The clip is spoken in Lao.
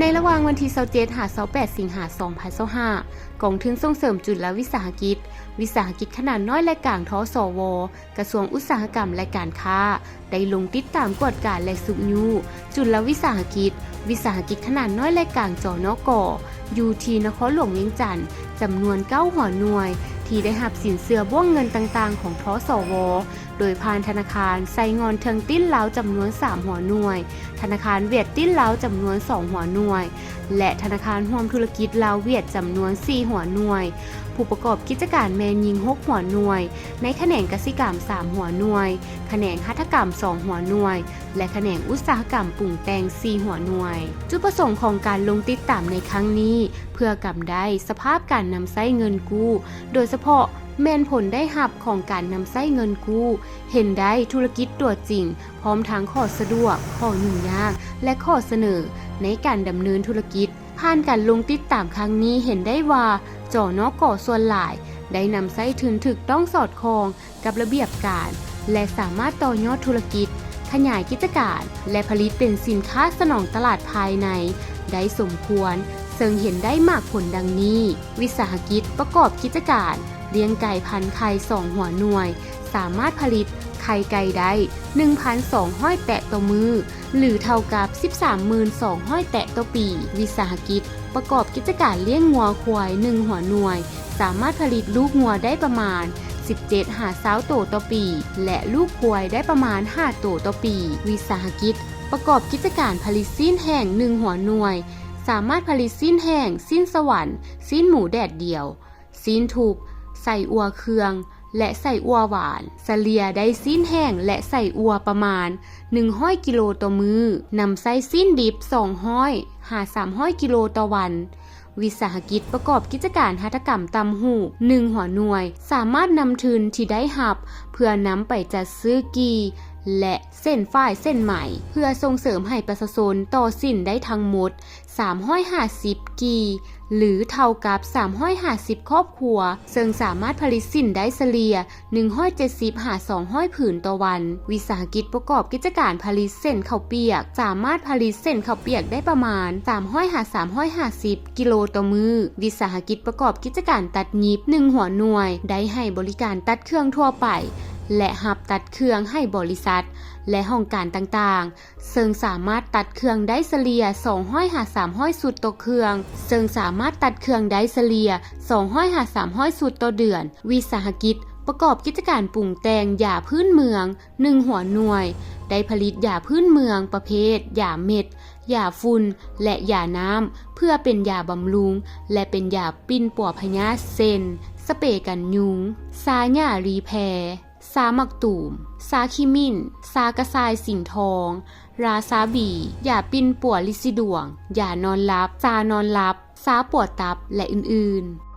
ໃນລະຫວ່າງວັນທີຊາວເຈັດ ຫາ ຊາວແປດ ສິງຫາ ສອງພັນຊາວຫ້າ ກອງທຶນສົ່ງເສີມຈຸລະວິສາຫະກິດ, ວິສາຫະກິດຂະໜາດນ້ອຍ ແລະ ກາງ ທສວ ກະຊວງອຸດສາຫະກຳ ແລະ ການຄ້າ ໄດ້ລົງຕິດຕາມກວດກາ ແລະ ຊຸກຍູ້ຈຸລະວິສາຫະກິດ, ວິສາຫະກິດຂະໜາດນ້ອຍ ແລະ ກາງ ຈນກ ຢູ່ທີ່ນະຄອນຫຼວງວຽງຈັນ ຈຳນວນເກົ້າຫົວໜ່ວຍ ທີ່ໄດ້ຮັບສິນເຊື່ອບ້ວງເງິນຕ່າງໆຂອງ ທສວ ໂດຍຜ່ານທະນາຄານໄຊງອນເທິງຕິນລາວ ຈຳນວນສາມຫົວໜ່ວຍ, ທະນາຄານຫວຽດຕິນລາວ ຈຳນວນສອງຫົວໜ່ວຍ ແລະ ທະນາຄານຮ່ວມທຸລະກິດລາວຫວຽດ ຈຳນວນສີ່ຫົວໜ່ວຍ. ຜູ້ປະກອບກິດຈະການແມ່ນຍິງຫົກຫົວໜ່ວຍ, ໃນຂະແໜງກະສິກຳສາມຫົວໜ່ວຍ, ຂະແໜງຫັດຖະກຳສອງຫົວໜ່ວຍ ແລະ ຂະແໜງອຸດສາຫະກຳປຸງແຕ່ງສີ່ຫົວໜ່ວຍ. ຈຸດປະສົງຂອງການລົງຕິດຕາມໃນຄັ້ງນີ້ ເພື່ອກຳໄດ້ສະພາບການນຳໃຊ້ເງິນກູ້, ໂດຍສະເພາະແມ່ນຜົນໄດ້ຮັບຂອງການນຳໃຊ້ເງິນກູ້, ເຫັນໄດ້ທຸລະກິດຕົວຈິງ, ພ້ອມທັງຂໍ້ສະດວກ, ຂໍ້ຫຍຸ້ງຍາກ ແລະ ຂໍ້ສະເໜີໃນການດຳເນີນທຸລະກິດ. ຜ່ານການລົງຕິດຕາມຄັ້ງນີ້ເຫັນໄດ້ວ່າ ຈນກ ສ່ວນຫຼາຍໄດ້ນຳໃຊ້ທຶນຖືກຕ້ອງສອດຄ່ອງກັບລະບຽບການ ແລະ ສາມາດຕໍ່ຍອດທຸລະກິດ, ຂະຫຍາຍກິດຈະການ ແລະ ຜະລິດເປັນສິນຄ້າສະໜອງຕະຫຼາດພາຍໃນໄດ້ສົມຄວນ, ເຊິ່ງເຫັນໄດ້ໝາກຜົນດັ່ງນີ້. ວິສາຫະກິດປະກອບກິດຈະການລ້ຽງໄກ່ພັນໄຂ່ສອງຫົວໜ່ວຍ ສາມາດຜະລິດໄຂ່ໄກ່ໄດ້ໜຶ່ງພັນສອງຮ້ອຍແຕະຕໍ່ມື້ ຫຼື ເທົ່າກັບສິບສາມໝື່ນສອງຮ້ອຍແຕະຕໍ່ປີ. ວິສາຫະກິດປະກອບກິດຈະການລ້ຽງງົວຄວາຍໜຶ່ງຫົວໜ່ວຍ ສາມາດຜະລິດລູກງົວໄດ້ປະມານສິບເຈັດຫາຊາວໂຕຕໍ່ປີ ແລະ ລູກຄວາຍໄດ້ປະມານຫ້າໂຕຕໍ່ປີ. ວິສາຫະກິດປະກອບກິດຈະການຜະລິດຊີ້ນແຫ້ງໜຶ່ງຫົວໜ່ວຍ ສາມາດຜະລິດຊີ້ນແຫ້ງ, ຊີ້ນສະຫວັນ, ຊີ້ນໝູແດດດຽວ, ຊີ້ນທຸບ, ໄສ້ອົ່ວເຄື່ອງ ແລະ ໄສ້ອົ່ວຫວານ. ສະເລ່ຍໄດ້ຊີ້ນແຫ້ງ ແລະ ໄສ້ອົ່ວປະມານໜຶ່ງຮ້ອຍກິໂລຕໍ່ມື້. ນຳໃຊ້ຊີ້ນດິບສອງຮ້ອຍຫາສາມຮ້ອຍກິໂລຕໍ່ວັນ. ວິສາຫະກິດປະກອບກິດຈະການຫັດຖະກຳຕ່ຳຫູກໜຶ່ງຫົວໜ່ວຍ ສາມາດນຳທຶນທີ່ໄດ້ຮັບເພື່ອນຳໄປຈັດຊື້ກີ່ ແລະ ເສັ້ນຝ້າຍເສັ້ນໄໝ ເພື່ອສົ່ງເສີມໃຫ້ປະຊາຊົນຕໍ່ສິ້ນໄດ້ທັງໝົດ ສາມຮ້ອຍຫ້າສິບກີ່ ຫຼື ເທົ່າກັບສາມຮ້ອຍຫ້າສິບຄອບຄົວ, ເຊິ່ງສາມາດຜະລິດສິ້ນໄດ້ສະເລ່ຍໜຶ່ງຮ້ອຍເຈັດສິບຫາສອງຮ້ອຍຜືນຕໍ່ວັນ. ວິສາຫະກິດປະກອບກິດຈະການຜະລິດເສັ້ນເຂົ້າປຽກ ສາມາດຜະລິດເສັ້ນເຂົ້າປຽກໄດ້ປະມານສາມຮ້ອຍຫາສາມຮ້ອຍຫ້າສິບກິໂລຕໍ່ມື້. ວິສາຫະກິດປະກອບກິດຈະການຕັດຫຍິບໜຶ່ງຫົວໜ່ວຍ ໄດ້ໃຫ້ບໍລິການຕັດເຄື່ອງທົ່ວໄປ ແລະ ຮັບຕັດເຄື່ອງໃຫ້ບໍລິສັດ ແລະ ຫ້ອງການຕ່າງໆ ເຊິ່ງສາມາດຕັດເຄື່ອງໄດ້ສະເລ່ຍສອງຮ້ອຍຫາສາມຮ້ອຍຊຸດຕໍ່ເຄື່ອງ, ເຊິ່ງສາມາດຕັດເຄື່ອງໄດ້ສະເລ່ຍສອງຮ້ອຍຫາສາມຮ້ອຍຊຸດຕໍ່ເດືອນ. ວິສາຫະກິດປະກອບກິດຈະການປຸງແຕ່ງຢາພື້ນເມືອງໜຶ່ງຫົວໜ່ວຍ ໄດ້ຜະລິດຢາພື້ນເມືອງປະເພດຢາເມັດ, ຢາຝຸ່ນ ແລະ ຢານ້ຳ ເພື່ອເປັນຢາບຳລຸງ ແລະ ເປັນຢາປິ່ນປົວພະຍາດ ເຊັ່ນ ສະເປກັນຍຸງ, ຊາຫຍ້າລີແພ, ຊາໝາກຕູມ, ຊາຂິມິ້ນ, ຊາກະຊາຍສິງທອງ, ລາຊາບີ, ຢາປິ່ນປົວລິດສີດວງ, ຢານອນຫຼັບ, ຊານອນຫຼັບ, ຊາປົວຕັບ ແລະ ອື່ນໆ.